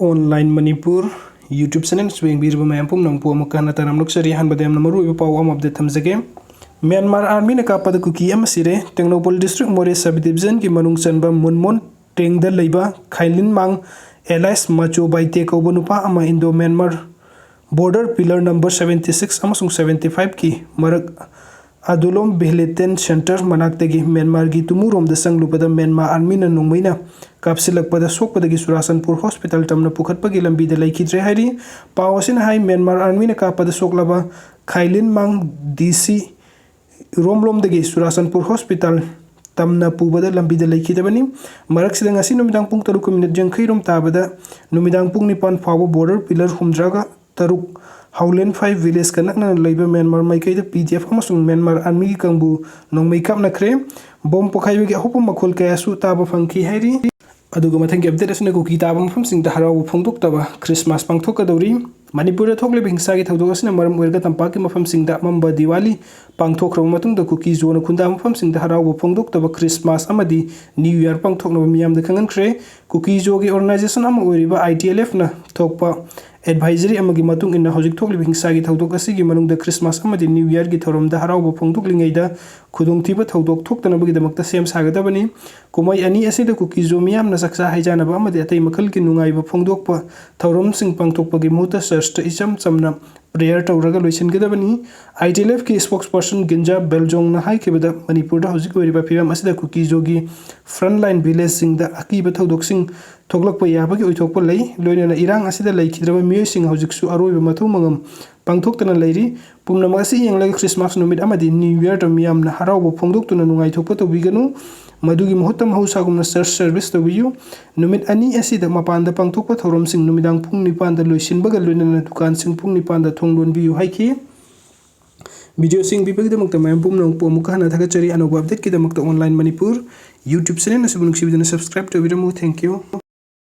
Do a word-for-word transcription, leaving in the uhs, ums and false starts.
Online Manipur YouTube channel ꯑꯁꯤꯕꯨ ꯌꯦꯡꯕꯤꯔꯤꯕ ꯃꯌꯥꯝ ꯄꯨꯝꯅꯃꯛꯄꯨ ꯑꯃꯨꯛꯀ ꯍꯟꯅ ꯇꯔꯥꯝꯅ ꯑꯣꯛꯆꯔꯤ꯫ ꯑꯍꯥꯟꯕꯗ ꯌꯥꯝꯅ ꯃꯔꯨꯑꯣꯏꯕ ꯄꯥꯎ ꯑꯃ update ꯊꯝꯖꯒꯦ꯫ ꯃ꯭ꯌꯥꯟꯃꯥꯔ ꯑꯥꯔꯃꯤꯅ ꯀꯥꯞꯄꯗ ꯀꯨꯀꯤ ꯑꯃ ꯁꯤꯔꯦ꯫ ꯇꯦꯡꯅꯧꯄꯜ district ꯃꯣꯔꯦ sub divisionꯒꯤ ꯃꯅꯨꯡ ꯆꯟꯕ ꯃꯨꯟꯃꯣꯟ ꯇ꯭ꯔꯦꯡꯗ ꯂꯩꯕ ꯈꯥꯏꯂꯤꯟꯃꯥꯡ alias ꯃꯆꯣ ꯕꯥꯏꯇꯦ ꯀꯧꯕ ꯅꯨꯄꯥ ꯑꯃ Indo Myanmar border pillar number seventy six ꯑꯃꯁꯨꯡ seventy fiveꯀꯤ ꯃꯔꯛ ꯑꯗꯨꯂꯣꯝ ꯚꯤꯂꯦꯇꯦꯟ ꯁꯦꯟꯇꯔ ꯃꯅꯥꯛꯇꯒꯤ ꯃ꯭ꯌꯥꯟꯃꯥꯔꯒꯤ ꯇꯨꯃꯨꯔꯣꯝꯗ ꯆꯪꯂꯨꯕꯗ ꯃ꯭ꯌꯥꯟꯃꯥꯔ ꯑꯥꯔꯃꯤꯅ ꯅꯣꯡꯃꯩꯅ ꯀꯥꯞꯁꯤꯜꯂꯛꯄꯗ ꯁꯣꯛꯄꯗꯒꯤ ꯆꯨꯔꯥꯆꯥꯟꯄꯨꯔ ꯍꯣꯁꯄꯤꯇꯥꯜ ꯇꯝꯅ ꯄꯨꯈꯠꯄꯒꯤ ꯂꯝꯕꯤꯗ ꯂꯩꯈꯤꯗ꯭ꯔꯦ ꯍꯥꯏꯔꯤ꯫ ꯄꯥꯎ ꯑꯁꯤꯅ ꯍꯥꯏ, ꯃ꯭ꯌꯥꯟꯃꯥꯔ ꯑꯥꯔꯃꯤꯅ ꯀꯥꯞꯄꯗ ꯁꯣꯛꯂꯕ ꯈꯥꯏꯂꯤꯟꯃꯥꯡ ꯗꯤ ꯁꯤ ꯔꯣꯝꯂꯣꯝꯗꯒꯤ ꯆꯨꯔꯥꯆꯥꯟꯄꯨꯔ ꯍꯣꯁꯄꯤꯇꯥꯜ ꯇꯝꯅ ꯄꯨꯕꯗ ꯂꯝꯕꯤꯗ ꯂꯩꯈꯤꯗꯕꯅꯤ꯫ ꯃꯔꯛꯁꯤꯗ ꯉꯁꯤ ꯅꯨꯃꯤꯗꯥꯡ ꯄꯨꯡ ꯇꯔꯨꯛꯀ ꯃꯤꯅꯤꯠ ꯌꯥꯡꯈꯩ ꯔꯣꯝ ꯇꯥꯕꯗ ꯅꯨꯃꯤꯗꯥꯡ ꯄꯨꯡ ꯅꯤꯄꯥꯟ ꯐꯥꯎꯕ ꯕꯣꯔꯗꯔ ꯄꯤꯂꯔ ꯍꯨꯝꯗ꯭ꯔꯥꯒ ꯇꯔꯨꯛ ꯍꯥꯎꯂꯦꯟꯐꯥꯏ ꯚꯤꯂꯦꯖꯀ ꯅꯛꯅꯅ ꯂꯩꯕ ꯃ꯭ꯌꯥꯟꯃꯥꯔ ꯃꯥꯏꯀꯩꯗ ꯄꯤ ꯗꯤ ꯑꯦꯐ ꯑꯃꯁꯨꯡ ꯃ꯭ꯌꯥꯟꯃꯥꯔ ꯑꯥꯔꯃꯤꯒꯤ ꯀꯥꯡꯕꯨ ꯅꯣꯡꯃꯩ ꯀꯥꯞꯅꯈ꯭ꯔꯦ꯫ ꯕꯣꯝ ꯄꯣꯈꯥꯏꯕꯒꯤ ꯑꯍꯧꯕ ꯃꯈꯣꯜ ꯀꯌꯥꯁꯨ ꯇꯥꯕ ꯐꯪꯈꯤ ꯍꯥꯏꯔꯤ꯫ ꯑꯗꯨꯒ ꯃꯊꯪꯒꯤ update ꯑꯁꯤꯅ ꯀꯨꯀꯤ ꯇꯥꯕ ꯃꯐꯝꯁꯤꯡꯗ ꯍꯔꯥꯎꯕ ꯐꯣꯡꯗꯣꯛꯇꯕ ꯈ꯭ꯔꯤꯁꯃꯥꯁ ꯄꯥꯡꯊꯣꯛꯀꯗꯧꯔꯤ꯫ ꯃꯅꯤꯄꯨꯔꯗ ꯊꯣꯛꯂꯤꯕ ꯍꯤꯡꯁꯥꯒꯤ ꯊꯧꯗꯣꯛ ꯑꯁꯤꯅ ꯃꯔꯝ ꯑꯣꯏꯔꯒ ꯇꯝꯄꯥꯛꯀꯤ ꯃꯐꯝꯁꯤꯡꯗ ꯑꯃꯝꯕ ꯗꯤꯋꯥꯂꯤ ꯄꯥꯡꯊꯣꯛꯈ꯭ꯔꯕ ꯃꯇꯨꯡꯗ ꯀꯨꯀꯤ ꯖꯣꯅ ꯈꯨꯟꯗꯥ ꯃꯐꯝꯁꯤꯡꯗ ꯍꯔꯥꯎꯕ ꯐꯣꯡꯗꯣꯛꯇꯕ ꯈ꯭ꯔꯤꯁꯃꯥꯁ ꯑꯃꯗꯤ ꯅ꯭ꯌꯨ ꯌꯔ ꯄꯥꯡꯊꯣꯛꯅꯕ ꯃꯤꯌꯥꯝꯗ ꯈꯪꯍꯟꯈ꯭ꯔꯦ꯫ ꯀꯨꯀꯤ ꯖꯣꯒꯤ organization ꯑꯃ ꯑꯣꯏꯔꯤꯕ ꯑꯥꯏ ꯇꯤ ꯑꯦꯜ ꯑꯦꯐꯅ ꯊꯣꯛꯄ advisory ꯑꯃꯒꯤ ꯃꯇꯨꯡ ꯏꯟꯅ ꯍꯧꯖꯤꯛ ꯊꯣꯛꯂꯤꯕ ꯍꯤꯡꯁꯥꯒꯤ ꯊꯧꯗꯣꯛ ꯑꯁꯤꯒꯤ ꯃꯅꯨꯡꯗ ꯈ꯭ꯔꯤꯁꯃꯥꯁ ꯑꯃꯗꯤ ꯅ꯭ꯌꯨ ꯌꯔꯒꯤ ꯊꯧꯔꯝꯗ ꯍꯔꯥꯎꯕ ꯐꯣꯡꯗꯣꯛꯂꯤꯉꯩꯗ ꯈꯨꯗꯣꯡꯊꯤꯕ ꯊꯧꯗꯣꯛ ꯊꯣꯛꯇꯅꯕꯒꯤꯗꯃꯛꯇ ꯁꯦꯝ ꯁꯥꯒꯗꯕꯅꯤ꯫ ꯀꯨꯝꯍꯩ ꯑꯅꯤ ꯑꯁꯤꯗ ꯀꯨꯀꯤ ꯖꯣ ꯃꯤꯌꯥꯝꯅ ꯆꯥꯛꯆꯥ ꯍꯩꯖꯥꯟꯅꯕ ꯑꯃꯗꯤ ꯑꯇꯩ ꯃꯈꯜꯒꯤ ꯅꯨꯡꯉꯥꯏꯕ ꯐꯣꯡꯗꯣꯛꯄ ꯊꯧꯔꯝꯁꯤꯡ ꯄꯥꯡꯊꯣꯛꯄꯒꯤ ꯃꯍꯨꯠꯇ ꯆꯔꯆꯇ ꯏꯆꯝ ꯆꯝꯅ prayer ꯇꯧꯔꯒ ꯂꯣꯏꯁꯤꯟꯒꯗꯕꯅꯤ꯫ ꯑꯥꯏ ꯇꯤ ꯑꯦꯜ ꯑꯦꯐꯀꯤ spokesperson ꯒꯤꯟꯖꯥ ꯕꯦꯜꯖꯣꯡꯅ ꯍꯥꯏꯈꯤꯕꯗ, ꯃꯅꯤꯄꯨꯔꯗ ꯍꯧꯖꯤꯛ ꯑꯣꯏꯔꯤꯕ ꯐꯤꯕꯝ ꯑꯁꯤꯗ ꯀꯨꯀꯤ ꯖꯣꯒꯤ frontline villageꯁꯤꯡꯗ ꯑꯀꯤꯕ ꯊꯧꯗꯣꯛꯁꯤꯡ ꯊꯣꯛꯂꯛꯄ ꯌꯥꯕꯒꯤ ꯑꯣꯏꯊꯣꯛꯄ ꯂꯩ꯫ ꯂꯣꯏꯅꯅ ꯏꯔꯥꯡ ꯑꯁꯤꯗ ꯂꯩꯈꯤꯗ꯭ꯔꯕ ꯃꯤꯑꯣꯏꯁꯤꯡ ꯍꯧꯖꯤꯛꯁꯨ ꯑꯔꯣꯏꯕ ꯃꯊꯧ ꯃꯉꯝ ꯄꯥꯡꯊꯣꯛꯇꯅ ꯂꯩꯔꯤ꯫ ꯄꯨꯝꯅꯃꯛ ꯑꯁꯤ ꯌꯦꯡꯂꯒ ꯈ꯭ꯔꯤꯁꯃꯥꯁ ꯅꯨꯃꯤꯠ ꯑꯃꯗꯤ ꯅ꯭ꯌꯨ ꯌꯔꯗ ꯃꯤꯌꯥꯝꯅ ꯍꯔꯥꯎꯕ ꯐꯣꯡꯗꯣꯛꯇꯨꯅ ꯅꯨꯡꯉꯥꯏꯊꯣꯛꯄ ꯇꯧꯕꯤꯒꯅꯨ꯫ ꯃꯗꯨꯒꯤ ꯃꯍꯨꯠꯇ ꯃꯍꯧꯁꯥꯒꯨꯝꯅ church service ꯇꯧꯕꯤꯌꯨ꯫ ꯅꯨꯃꯤꯠ ꯑꯅꯤ ꯑꯁꯤꯗ ꯃꯄꯥꯟꯗ ꯄꯥꯡꯊꯣꯛꯄ ꯊꯧꯔꯝꯁꯤꯡ ꯅꯨꯃꯤꯗꯥꯡ ꯄꯨꯡ ꯅꯤꯄꯥꯟꯗ ꯂꯣꯏꯁꯤꯟꯕꯒ ꯂꯣꯏꯅꯅ ꯗꯨꯀꯥꯟꯁꯤꯡ ꯄꯨꯡ ꯅꯤꯄꯥꯟꯗ ꯊꯣꯡ ꯂꯣꯟꯕꯤꯌꯨ ꯍꯥꯏꯈꯤ꯫ Video ꯁꯤ ꯌꯦꯡꯕꯤꯕꯒꯤꯗꯃꯛꯇ ꯃꯌꯥꯝ ꯄꯨꯝꯅꯃꯛꯄꯨ ꯑꯃꯨꯛꯀ ꯍꯟꯅ ꯊꯥꯒꯠꯆꯔꯤ꯫ ꯑꯅꯧꯕ updateꯀꯤꯗꯃꯛꯇ Online Manipur YouTube channel ꯑꯁꯤꯕꯨ ꯅꯨꯡꯁꯤꯕꯤꯗꯨꯅ subscribe ꯇꯧꯕꯤꯔꯝꯃꯨ꯫ Thank you꯫